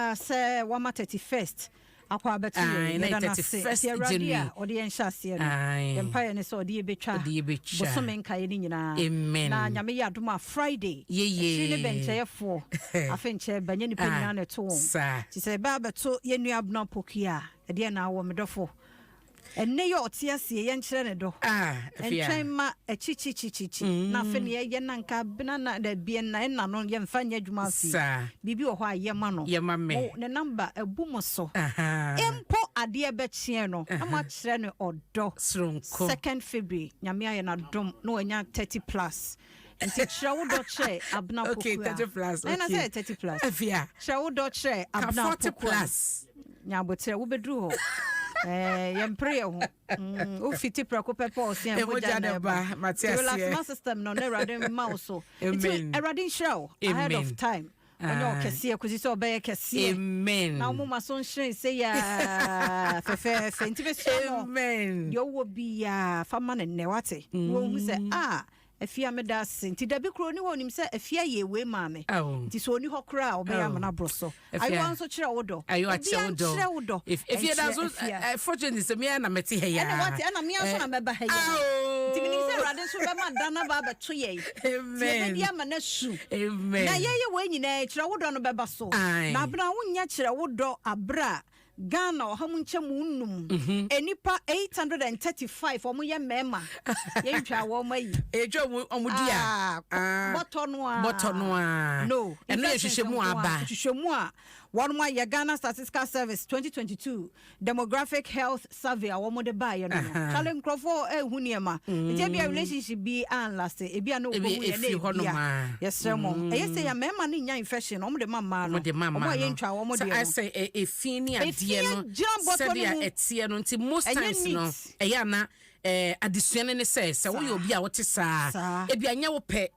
paa sɛ wama 31st akɔ abɛto yɛn. Na Yɛda no ase. 31st Nti Awurade January. a ɔde yɛn hyɛ aseɛ no, yɛn mpaeɛ ne sɛ ɔde yɛbɛtwa Ɔde yɛbɛtwa. bosome nkaeɛ no nyinaa. Amen. Na Nyame yɛ adom a, Friday Yeye. akyiri ne bɛnkyɛeɛfoɔ afe nkyɛ bɛnyɛ nipa nyinaa na ɛto wɔn. Nti sɛ ɛbɛ abɛto yɛn nua Abena Poku a, ɛdeɛ na awɔ me dɔfo ɛnɛ yɛ ɔte aseɛ, yɛnkyerɛ ne dɔ. Ah, Afia. Ɛntwɛn ma akyikyikyikyi na afei ne yɛyɛ na nka abena na dabi ɛna ɛna no yɛmfa nyɛ adwuma afei. Biribi wɔ hɔ a yɛma no. Yɛma me. Ne number abu mo so. Mpo adeɛ bɛkyeɛ no na moakyerɛ no ɔdɔ. Soronko. 2nd February, Nyame ayɛ n'adom na wanya 30 plus, nti kyerɛ wo dɔ kyerɛ Abena Pokua. 30 plus. Ɛna sɛ 30 plus. Afia. Kyerɛ wo dɔ kyerɛ Ka Abena 40 Pokua. plus. Nyabotrɛ wobɛduru hɔ. Yɛmpere yɛ ho. Wofiti prɛko pɛpɛ ɔse a Ɛmogya mogya na na ɛba, ɛba. mate Nti relax aseɛ. ma system no na Awurade mma wo so. Nti Amen. Awurade nhyira wo ahead Amen. of time, ɔnyɛ wo kɛseɛ kɔsi sɛ ɔbɛyɛ kɛseɛ Amen. na womoma so nhyeren sɛ yɛa fɛfɛɛfɛ. Nti mesrɛ no, Amen. deɛ wowɔ biaa fa ma no nnɛ, wate, na wɔhu sɛ a Afia meda ase. Nti dabi koro ni hɔ onim sɛ Afia yɛ wei maa me. Nti sɛ ɔni hɔ koraa a, ɔbɛyɛ ama no aborɔ so. Afia. Ayewa nso kyerɛ wo dɔ. Ayo akyɛ Obia wo dɔ. nkyerɛ wo dɔ. Efie da Ɛnkyerɛ so Afia. Fortunately sɛ mea na mete ha ya. Ɛna wate, ɛna mea nso na mɛba ha yi. Ao. Nti menim sɛ Awurade nso bɛma da no aba abɛto yɛn. Nti Amen. yɛbɛdi ama no asu. Amen. Na yɛyɛ wei nyinaa, kyerɛ wo dɔ no bɛba so. Na abena wonyɛ kyerɛ wo dɔ aberɛ a Ghana 500, nnipa 835 ɔmo yɛ mmarima, yɛntwa wɔn ayi. Ɛtwa ɔmo di a. Ah, Ah. bɔtɔ no a. Bɔtɔ no a. No. Ɛno yɛ Infections hwehwɛmu nko a. aba. Hwehwɛmu a wɔn ayɛ, Ghana Statistical Service 2022 Demographic Health Survey a wɔn de baayɛ no. Kyale, nkurɔfoɔ ehu nneɛma nti ebi a relationship bi anlast, ebi a ne Ebi okɔhu yɛ ne efiri hɔnom ebi a a. yɛsrɛ mo, ɛyɛ sɛ yɛ mmarima no nya infection, wɔn de ma mmaa no. Ɔmo de ma Wɔn mmaa a no. yɛntwa wɔn Sɛ deɛ no. Asɛ efi ne Efi adeɛ no gyina bɔtɔ no sɛdeɛ mu. ɛteɛ no, nti most Ɛnyɛ times no neat. ɛyɛ ana adesua no ne sɛ woyɛ obi a wote saa, ebi anyɛ wo pɛ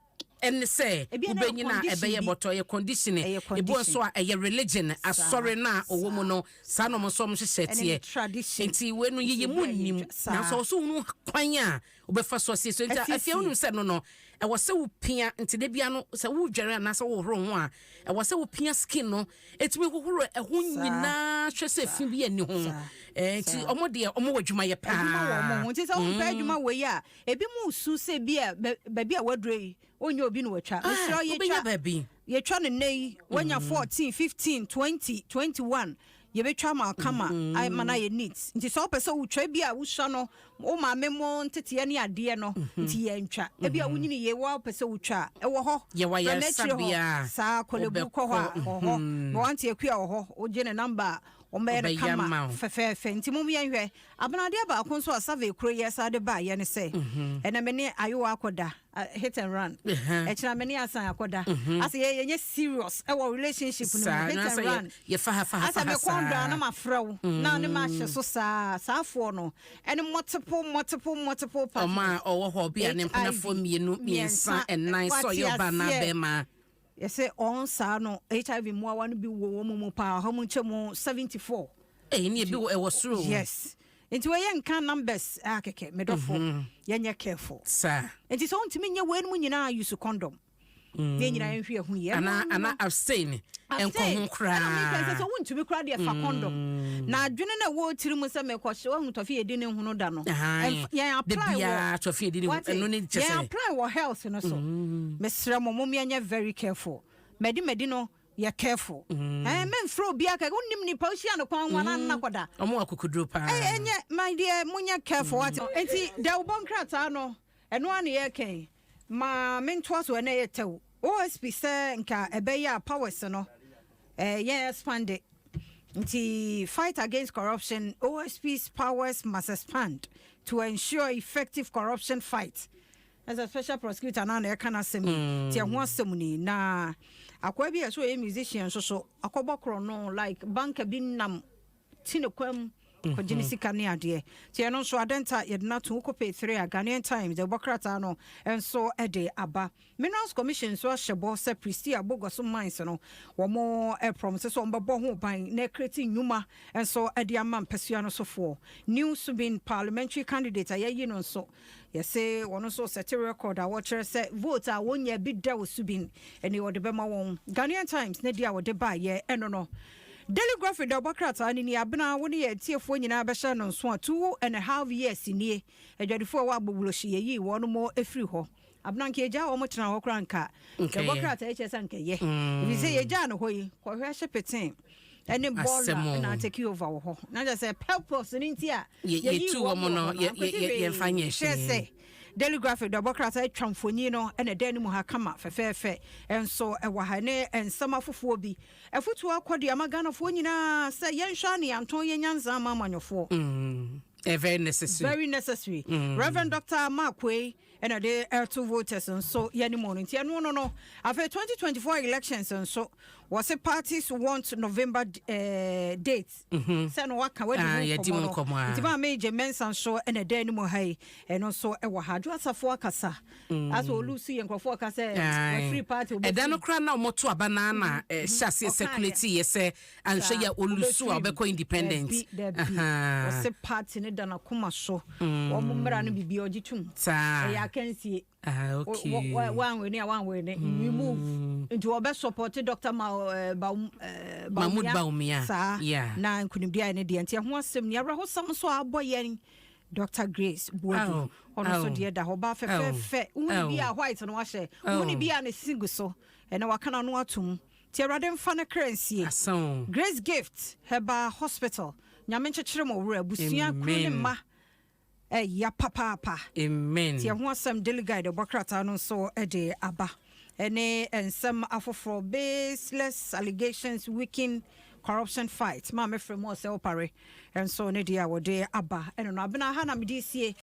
ɛne sɛ Ebi a na ɛyɛ wobɛnyina a condition ɛbɛyɛ bi. bɔtɔ, ɛyɛ condition. Ɛyɛ Ebi wɔ condition. nso a ɛyɛ religion, asɔre no a ɔwɔ mu no, saa na ɔmo nso ɔmo hyehyɛ Ɛne ne teɛ. tradition. Nti wei no yɛyɛ mu Nti ebi a nnim yɛntwa- saa. nanso ɔso hunu kwan a wobɛfa so asie so. Nti Asiesie. Afei wonim sɛ no ɛwɔ sɛ wopia, nti da bia no sɛ wodware anaasɛ wohohoro ho a, ɛwɔ sɛ wopia skin no, ɛtumi hohoro ɛho nyinaa hwɛ sɛ fi bi ani ho. Nti ɔmo deɛ, ɔmo wɔ adwumayɛ paa. Adwuma wɔ ɔmo ho, nti sɛ wompɛ adwuma wei a, ebi mu su sɛ bi a baabi a waduro yi onyɛ obi na watwa. Ah, Mesrɛ wo, wobɛnya yɛtwa baabi. Yɛtwa no nnɛ yi, wanya 14, 15, 20, 21, yɛbɛtwa ma kama ma no ayɛ neat. Nti sɛ wopɛ sɛ wotwa bi a wosua no, wo maame mo nteteɛ ne adeɛ no nti yɛntwa. Ebi a wonyini yie wa wopɛ sɛ wotwa a, ɛwɔ hɔ. Yɛwɔ Frɛ no akyire hɔ. ayaresabea a Saa Korle Bu kɔ hɔ a, wɔ hɔ ma wante akua wɔ hɔ, wogye ne number a, wɔmbɛyɛ no Ɔbɛyɛ kama ama wo. fɛfɛɛfɛ. Nti mom yɛnhwɛ abenadeɛ baako nso a survey kuro yɛ saa de baayɛ ne sɛ ɛnɛ me ne ayewa akɔda, hit and run. Ɛkyina me ne asan akɔda asɛ yɛnyɛ serious ɛwɔ relationship no mu, hit na and sɛ run. Yɛfa ha fa ha fa Asɛ ha me kɔn dɔ a saa. Na mafrɛ wo na ne mahyɛ so saa saafoɔ no ɛne multiple, multiple, multiple ɔma partners. a ɔwɔ hɔ bi a ne mpenafoɔ HIV, mmienu, mmiɛnsa, ɛnan, sɛ ɔyɛ ɔba anaa Wate aseɛ. bɛrima. Yɛsɛ ɔn saa no HIV mmoawa no bi wɔ wɔn mu paa, 174 mu. Ɛyi ne ebi wɔ ɛwɔ soro o. Yes, nti wɔyɛ nka numbers a kɛkɛ, medɔfo, yɛnyɛ careful. Nti sɛ wontumi nyɛ wei no mu nyinaa, use condom ne yɛn nyinaa yɛnhwɛ yɛn ho yie. Ana Ɛno no ana no. abstain ɛnkɔ Abstain. ho Ɛna meka sɛ koraa. Sɛ wontumi koraa deɛ, fa condom na adwene no a ɛwɔ tiri mu sɛ mekɔhyɛ woahu tɔfe yɛdi ne hono da no. Yɛn Da apply wɔ biara tɔfe yɛdi ne ho. Wate? Ɛno ne kyɛ Yɛn sɛ apply wɔ health no so. Mesrɛ mo, mom yɛnyɛ very careful. Madi madi no, yɛ careful. Mɛmfrɛ obiara kɛkɛ wonim nipa wohyia no kwan ho ana nna kɔda. Ɔmo wɔ akokoduro paa. Ɛnyɛ my dear, monyɛ careful, wate? Nti deɛ wobɔ nkrataa no, ɛno a ne yɛkɛn ma mentoa so. Ɛnɛ yɛ tɛw OSP sɛ nka ɛbɛyɛ a powers no yɛn expand. Nti fight against corruption, OSP's powers must expand to ensure effective corruption fight. As a special prosecutor na ɛka n'asɛm yi, nti ɛho asɛm ni. Na akoa bi a ɛsɛ ɔyɛ musician nso so akɔbɔ korɔ no, like banka bi nam ti ne kwan mu kɔgye ne sika ne adeɛ. Nti ɛno nso adɛnta yɛde no ato wokɔ page 3 a Ghanaian Times ɛbɔ krataa no nso de aba. Minerals Commission nso ahyɛ bɔ sɛ Prestea Bogoso mines no, wɔn promise sɛ wɔbɛbɔ ho ban na ɛcreate nnwuma nso de ama mpasua no sofoɔ. New Subin parliamentary candidate a yɛayi no nso, yɛse wɔn nso set record a wɔkyerɛ sɛ vote a wɔnya bi da wɔ Subin ɛne wɔde bɛma wɔn. Ghanaian Times ne deɛ a wɔde baayɛ ɛno no. Daily Graphic da ɔbɔ krataa no ni. Abena, wo ne yɛ tiefoɔ nyinaa bɛhyɛ no nso a, 2½ years nie, adwadifoɔ a wɔ Agbogbloshie yɛyii wɔn mo efiri hɔ. Abena, nka yɛgyaa wɔn tena hɔ koraa nka Nkɛyɛ. ɛbɔ krataa yi kyerɛ sɛ nkɛyɛ, ɛfiri sɛ yɛgyaa no hɔ yi, kɔhwɛ hye peten ɛne bɔɔla Asɛm o. ɛna take over wɔ hɔ, na kyerɛ sɛ purpose no nti a Yɛtu yɛyii wɔn wɔ no, hɔ yɛ- ankɔsi yɛmfa nyɛ hwee. Kyerɛ hwee. sɛ Daily Graphic de ɔbɔ krataa atwa mfonyin no ɛna ɛda anim ha kama fɛfɛɛfɛ. Ɛnso ɛwɔ ha ne nsɛm afoforɔ bi. Ɛfotuo akɔ de ama Ghanafoɔ nyinaa sɛ yɛnhwɛ ne yɛntɔn yɛn nyansa ama amanyɔfoɔ. Very necessary. Very necessary. Reverend Dr Markwei ɛna de ɛto voters nso yɛne mu no. Nti ɛno no, afei 2024 elections nso, wɔse parties want November date sɛ no waka wadi Ah, ho yɛdi ho nkɔmmɔ no. nkɔmmɔ, ah. Nti maa megye Mensa nso ɛna ɛda anim ha yi, ɛno nso ɛwɔ ha. Adwo Asafoɔ akasa asɛ ɔlusu yɛ nkurɔfoɔ ka sɛ wafiri party. Ɛda no koraa na ɔmɔto aba naa na hyɛ aseɛ Ɔkaeɛ. circulate yɛ sɛ anhwɛ yɛ ɔlusu a ɔbɛkɔ independent. Dabi, dabi. Ɔse party ne da n'akoma so, wɔn mmara no biribi ɔgye tom. Ɛyɛ akansie. Ah, okay. Wanwene a wanwene, we move. Nti wɔbɛ support Dr Mahmoud Bawumia. Saa. Na nkonimdi ayɛ ne deɛ. Nti ɛho asɛm ni. Awerɛhosɛm nso a abɔ yɛn, Dr Grace Buadu, ɔno nso deɛ da hɔ ba fɛfɛɛfɛ. Wohune bi a white no wahyɛ, wohune bi a ne si gu so, ɛna waka no ano atom. Nti Awurade mfa no kra nsie. Asan. Grace Gift Herbal Hospital, Nyame nkyekyere mo werɛ, abusua kuro ne Amen. mma ɛya papaapa. Amen. Nti ɛho asɛm Daily Guide ɛbɔ krataa no nso de aba, ɛne nsɛm afoforɔ. Baseless allegations weaken corruption fight, maa mɛfrɛ mu ɔsɛ wopare ɛnso ne deɛ a wɔde aba ɛno no. Abena, ha na mede sie.